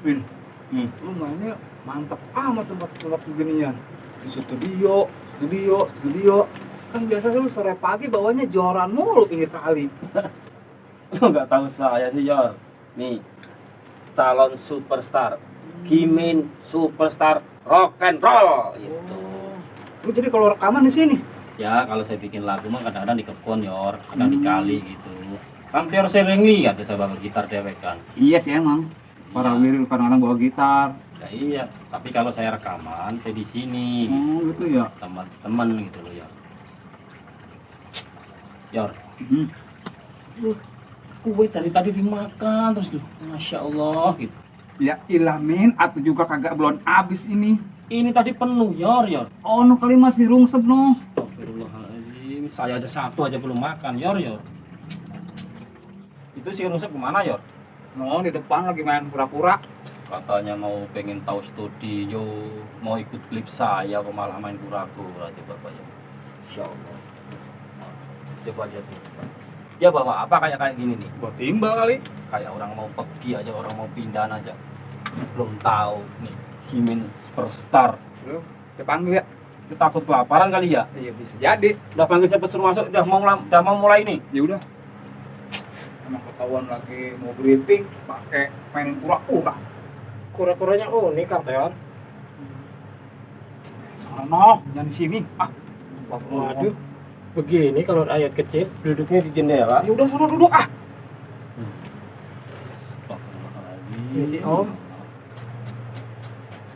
Min, lu mainnya mantep amat tempat beginian. Di studio. Kan biasanya lu sore pagi bawanya joran mulu pinggir kali. Lu nggak tahu saya sih, Yor. Nih, calon superstar. Kimin superstar rock and roll gitu. Lu jadi kalau rekaman di sini? Ya, kalau saya bikin lagu mah kadang-kadang di kebun, Yor, kadang di kali gitu. Kan Yor sering lihat saya bawa gitar dewek kan. Iya sih emang. Para wiril kadang-kadang bawa gitar. Ya iya, tapi kalau saya rekaman saya di sini. Oh gitu ya. Teman-teman gitu loh, Yor. Yor. Kue tadi dimakan terus loh. Masya Allah gitu. Ya ilah Min, atau juga kagak belum habis ini. Ini tadi penuh, Yor. Oh no kali masih rungsep no. Astagfirullahaladzim, saya aja satu aja belum makan, Yor. Itu si Rusep kemana, Yor? No di depan lagi main pura-pura. Katanya mau pengen tahu studio, mau ikut klip saya, kok malah main pura-pura. Coba ya. Insya Allah. Coba lihat nih. Ya bawa apa kayak gini nih? Buat timbal kali. Kayak orang mau pergi aja, orang mau pindahan aja. Belum tahu nih, Kimin superstar. Lu, saya panggil ya. Lu takut kelaparan kali ya? Iya bisa jadi. Udah panggil cepet suruh masuk, udah mau mulai nih. Ya udah. Emang ketahuan lagi mau briefing pakai main pura-pura. Kura-kuranya unik kan, Teon? Sono, jangan di sini. Ah. Waduh, begini kalau ayat kecil duduknya di jendela. Ya udah sono duduk ah. Ini si Om.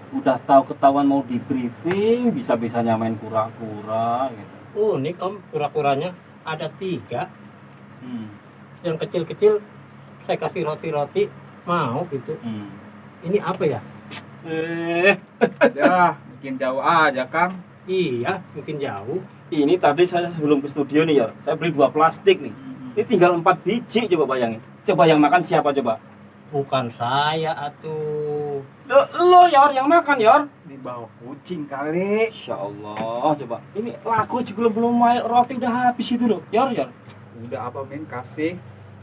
Udah tahu ketahuan mau di briefing, bisa-bisanya main kura-kura gitu. Unik Om, kura-kuranya ada 3. Yang kecil-kecil saya kasih roti-roti mau gitu. Ini apa ya? Ya, bikin jauh aja Kang. Iya, mungkin jauh. Ini tadi saya sebelum ke studio nih, Yor. Saya beli 2 plastik nih. Ini tinggal 4 biji, coba bayangin. Coba yang makan siapa coba? Bukan saya atuh. Lo Yor, yang makan Yor. Di bawah kucing kali. Insya Allah, coba. Ini lagu juga belum main, roti udah habis itu loh. Yor. Udah apa Min kasih?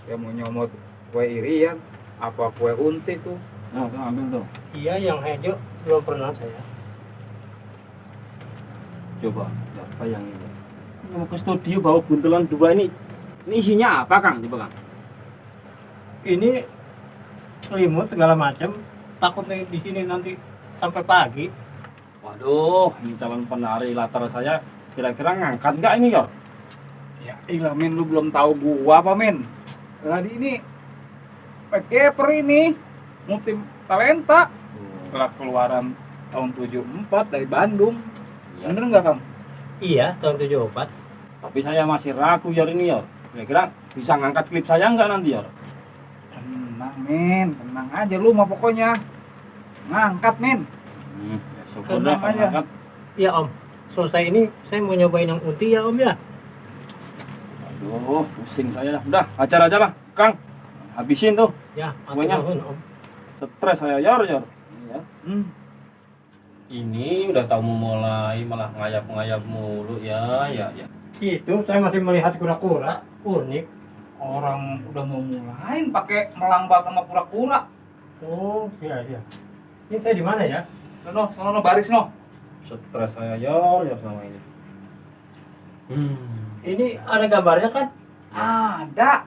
Ya mau nyomot kue irian, apa kue unti tuh? Nah, tuh ambil tuh. Iya, yang hijau belum pernah saya. Coba, ya, bayangin. Mau ke studio bawa buntelan 2 ini. Ini isinya apa, Kang? Coba, Kang. Ini selimut segala macam. Takutnya di sini nanti sampai pagi. Waduh, ini calon penari latar saya kira-kira ngangkat nggak ini, Yor? Ya ilah Min, lu belum tahu gua apa Min? Tadi ini PKPR ini multi talenta setelah keluaran tahun 74 dari Bandung. Iya. Bener nggak Kang? Iya, tahun 74. Tapi saya masih ragu, Yor, ini, Yor. Kira-kira bisa ngangkat klip saya nggak nanti, Yor? Tenang Min, tenang aja lu mah pokoknya. Ngangkat Min. Ya, syukur Tenang deh, kalau aja. ngangkat. Iya Om, selesai ini saya mau nyobain yang unti ya Om ya. Aduh, pusing saya. Udah, ajar aja lah, Kang. Habisin tuh. Ya, Semuanya. atur nuhun, Om. Stres saya, Yor. Ya. Hmm. Ini udah tahu mau mulai malah ngayap mulu ya. Itu saya masih melihat kura-kura unik. Orang udah mau mulain pakai melambak sama pura-pura. Oh, iya. Ini saya di mana ya? Sono baris no. Stres saya, Yor sama ini. Ini ada gambarnya kan? Ada.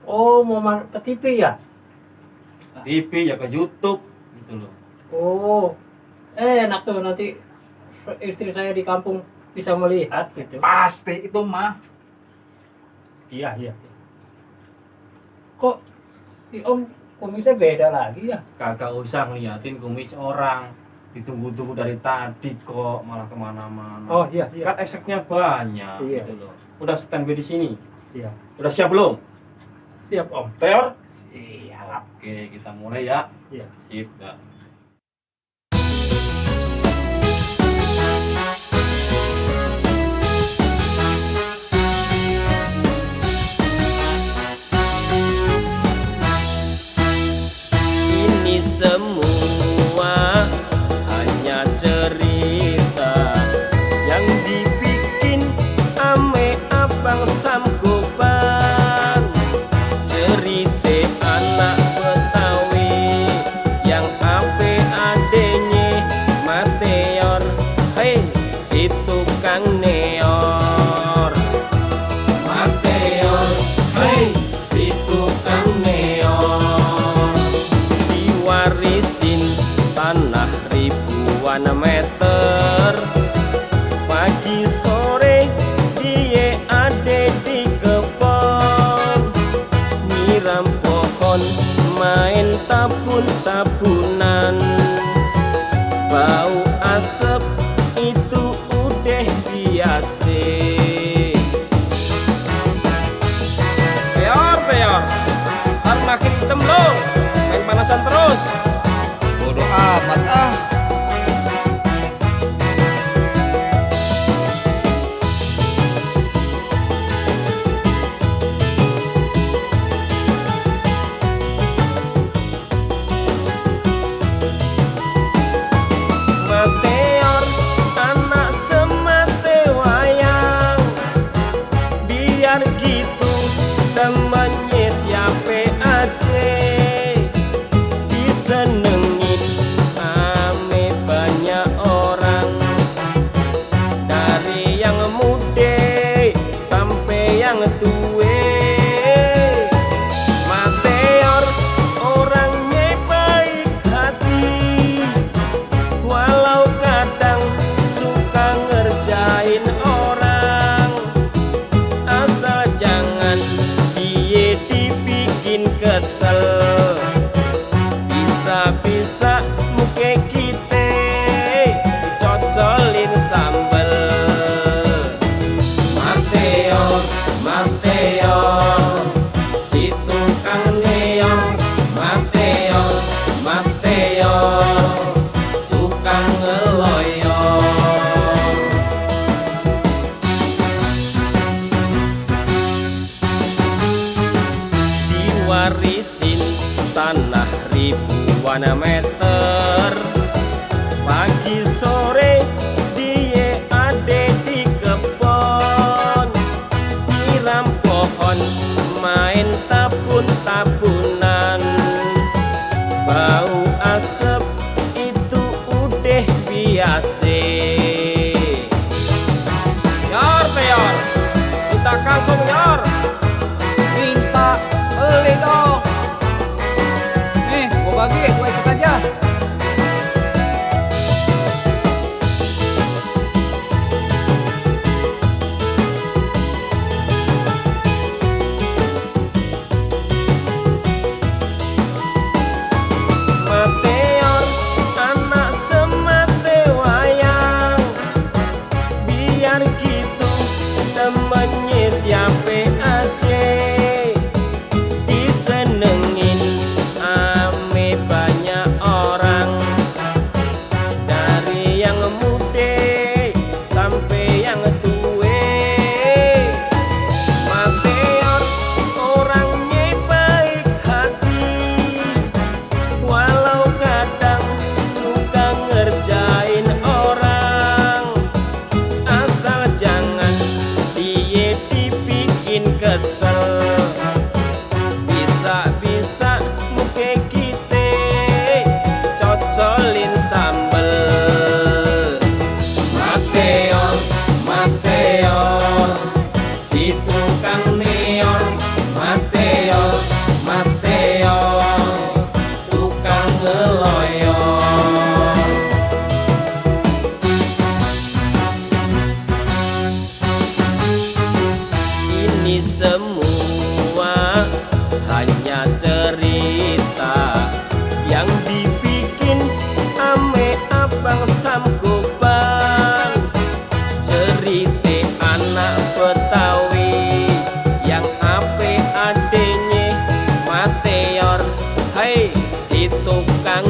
Oh, mau ke TV ya? TV ya ke YouTube gitu loh. Oh, enak tuh nanti istri saya di kampung bisa melihat gitu. Pasti itu mah. Iya. Kok si Om kumisnya beda lagi ya? Kagak usah ngeliatin kumis orang. Ditunggu-tunggu dari tadi kok malah kemana-mana. Oh iya. Kan ekseknya banyak Iya. gitu loh. Udah standby di sini. Iya. Udah siap belum? Siap Om. Teor? Siap. Oke, kita mulai ya. Iya. Sip, dah. Ini semua hanya cerita yang dibikin ame abang Samgoban. Cerita anak Betawi yang tabun-tabunan. Bau asap itu udah biasa. Peor, peor, kan makin hitam lo, main panasan terus. Bodoh amat ah. Meteor anak semate wayang, biar gitu temennya siapa aja disenengin ame banyak orang, dari yang muda sampai yang tua. Meteor orangnya baik hati, walau kadang suka ngerjain orang, asal jangan dia dibikin kesel. Bisa-bisa muka kita dicocolin sambel. Meteor, meteor, si tukang neon. Meteor, meteor, tukang ngeloyor. Diwarisin tanah ribuan meter, pagi sore dia ada di kebon, nyiram pohon, main tabun-tabunan. Bau asap itu udah biasa. Yor, peyor, minta kangkung yor. Minta beli dong. Nih, gua bagi, gua ikut aja. Meteor anak semate wayang, biar gitu temennya siapa aja disenengin ame banyak orang, dari yang muda sampai yang tua. Meteor orangnya baik hati, walau kadang suka ngerjain orang, asal jangan dia dibikin kesel. Bisa-bisa muka kita cocolin sambel. Meteor, meteor, si tukang neon. Meteor, meteor, tukang ngeloyor. Ini semua hanya cerita yang dibikin ame abang Sam Gobang. Cerita anak Betawi yang ape adenya Meteor, hai si tukang